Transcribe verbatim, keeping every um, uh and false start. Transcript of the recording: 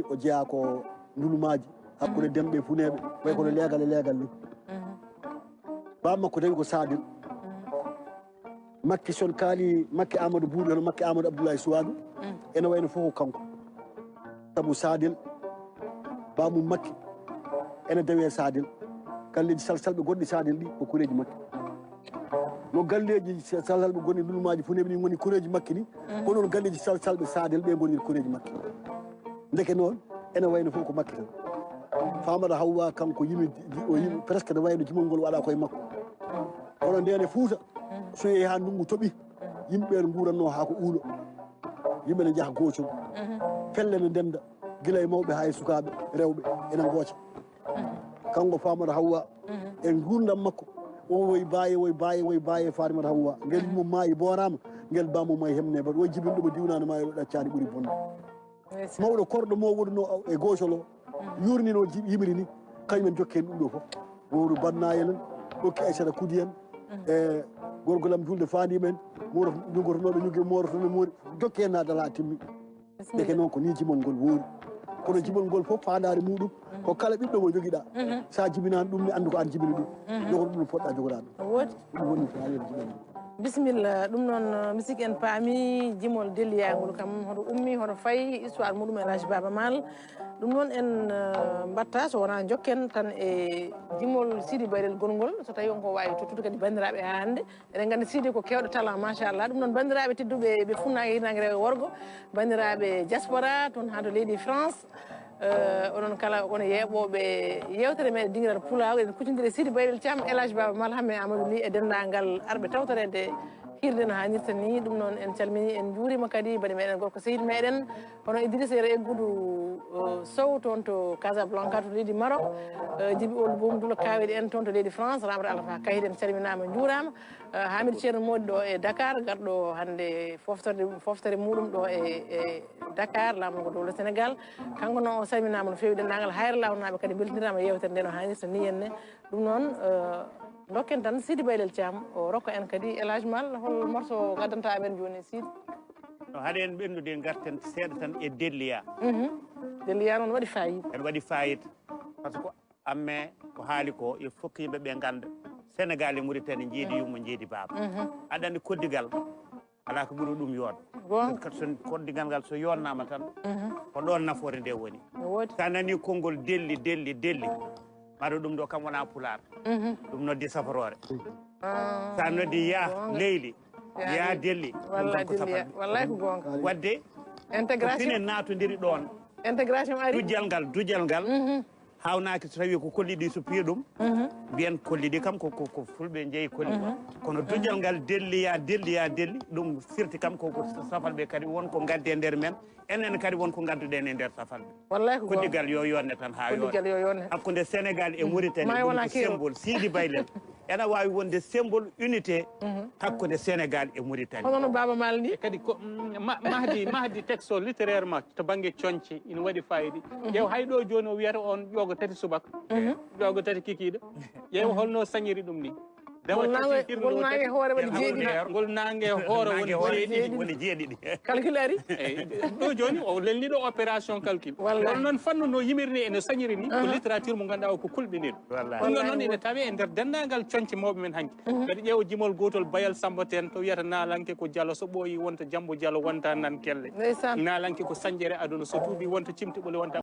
O jeyaa ko ndulumaaji hakkunde Demɓe e Funeeɓe, way kono leegal e leegal ni. Baa makko tawi ko Saadel. Makki, son kaali Makki Amadou Buuɓe, hono Makki Amadou Abdoulaye Suwaadu, ene wayno fof ko kanko. Sabu Saadel, baa mum Makki, ene dewe Saadel. Galleeji salsalɓe gonɗi Saadel ɗi ko koreeji Makki. No galleeji salsalɓe gonɗi ndulumaaji Funeeɓe ni ngoni koreeji Makki ni, ko noon galleeji salsalɓe Saadel ɓe ngoni koreeji Makki. Ndeke noon, ene wayno fof ko Makki tan. Faamata Hawwa kanko yimi, o yimi presque ne wayno jimol ngol waɗa koye makko. Kono ndene Fuuta, so yehi haa ndunngu toɓi, yimɓe ɓe nguuratno haa ko uulo. Yimɓe ne njaha goocol. Pelle ne ndennda, gila e mawɓe haa e sukaaɓe rewɓe ene ngooca. Kanko Faamata Hawwa, e nguurndam makko, o woy baaye, woy baaye, woy baaye Faamata Hawwa. Ngel mo maayi booraama, ngel baa mo maayi hemne mbaɗ. Woy jibinɗo mo diwnaano maayo ɗo ɗaccaani ɓuri bonde. Mawɗo korɗo mo wonno e goocol o, yuurnino ji-, yimiri ni, kañum en jokki heen ɗum ɗo fof. Mawɗo Bannayel en, okki Aysata Kudi en, e gorgolam Julde Faandiima en, mawɗo ñugotonooɓe ñugge, mawɗo toon e moori, jokki heen naadal haa timmi. Ndeke noon ko ni jimol ngol woori. Kono jimol ngol fof faandaare muɗum ko kala ɓiɗɗo mo jogiɗa. Sa jibinaani ɗum ne, anndu ko aan jibini ɗum. Jogoɗo ɗum no poɗɗa jogodaade. Ɗum woni ko haalirde jimol ngol. Bisimilla. Ɗum noon, uh, misik en paami jimol delliyangol kam, hoto ummi, hoto fayi, histoire muɗum e Elhadji Baba Maal. Ɗum noon en, uh, mbatta, so wonaa jokken tan e jimol Sidi Bayrel gonngol, so tawi on ko waawi tottude kadi banndiraaɓe haa hannde. Eɗen nganndi Sidi ko keewɗo talent, machallah. Ɗum noon, banndiraaɓe tedduɓe, ɓe funnaange, hirnaange, rewɓe, worgo, banndiraaɓe diaspora, toon haa to leydi France, eh, onon kala, onon yeeɓooɓe yeewtere meɗen Dingiral Pulaagu, eɗen kuccondiri Sidi Bayrel Thiam, Elhadji Baba Maal, Hammet Amadou Ly e denndaangal arɓe tawtoreede hiirde no haanirta ni. Ɗum noon, en calminii, en njuuriima kadi bani meɗen gorko sehil meɗen, hono Idrissa Yero Eggudu, eh, Sow toon to Casablanca, to leydi Maroc, eh, Jibi Ould Boum Dulo Kawel en toon to leydi France, Ramata Alpha Kahil en calminaama, njuuraama. Eh, Hamidou Ceerno Moodi ɗo e Dakar, garɗo hannde foftorde, foftore muɗum ɗo e, e Dakar, laamorgo dowla Sénégal. Kanko noon o salminaama no feewi, denndaangal Hayre Lawnaaɓe kadi mbeltindiraama yeewtere nde no haanirta ni henne. Ɗum noon, eh, ndokken tan Sidi Baylel Thiam, o rokka en kadi Elhadji Maal, hol morceau ngaddanta amen jooni, Sidi? No haɗen ɓennude, ngarten seeɗa tan e Delliya. Mhm. Delliya noon waɗi fayida. Ene waɗi fayida. Par ce que amme ko haali ko, il faut que yimɓe ɓe ngannda Sénégal e Mauritanie njeedi yumma, njeedi baaba. Mhm. Aɗa anndi koddigal, alaa ko ɓuri ɗum yooɗa. Goonga. Kadi so koddigal ngal so yonnaama tan, mhm, ko ɗoon nafoore nde woni. No woodi. Sa nani konngol Delli, Delli, Delli, mbaɗa ɗum ɗo kam wona Pulaar. Mhm. Ɗum noddi safaroore. Ah, sa noddi ya, goonga, Leyli, ya, ya Leyli. Delli, ɗum wallahi kam ko Delli, safarɓe. Wallahi ko goonga. Wadde ko intégration, pine naatondiri ɗoon. Intégration ari. Dujal ngal, dujal ngal. Mhm. Haawnaaki so tawii ko kolli ɗi so piya ɗum, mhm, mbiyen kolli ɗi kam ko, ko, ko fulɓe njeyi kolli. Mhm. Kono dujal ngal Delli ya Delli ya Delli, ɗum firti kam ko, ko safalɓe kadi won ko ngaddi e nder men. Enen kadi won ko ngadduɗen e nder safalɓe. Wallahi ko goonga. Koddigal yo yonne tan haa yonne. Koddigal yo yonne. Hakkunde Sénégal e, mhm, Mauritanie, ɗum ko symbole. Sidi Baylel. Ena waawi wonde symbole unité, mhm, hakkunde Sénégal e Mauritanie. Hono no Baaba Maal ni. E kadi ko, mm, ma-, mahdi, mahdi texte o littérairement to bannge coñce ina waɗi fayida. Mhm. Ƴeew hay ɗo jooni o wiyata on ƴoogo tati subaka. Mhm. Ƴoogo tati kikiiɗe. Ƴeew holno sañiri ɗum ni. Ngol naange, ngol naange hoore waɗi jeeɗiɗi. Ngol naange hoore woni jeeɗiɗi. Woni jeeɗiɗi. Calcul ari. Eyi, ɗo jooni o lelni ɗo opération calcul. Wallahi. Kono noon fannu no yimiri ni e no sañiri ni, ko, aha, littérature mo ngannduɗaa o ko kulɓiniiɗo. Wallahi. Ɗum ɗon noon ene tawe e nder denndaangal coñce mawɓe men hanki. Mhm. Kadi ƴeew jimol gootol Bayal Samba Teen to wiyata naalanke ko Jalo, so ɓooyi wonta Jambo Jalo, wonta nan kelle. Ndeysaan. Naalanke ko sañjere aduna, so tuubi wonta cimti ɓole, wonta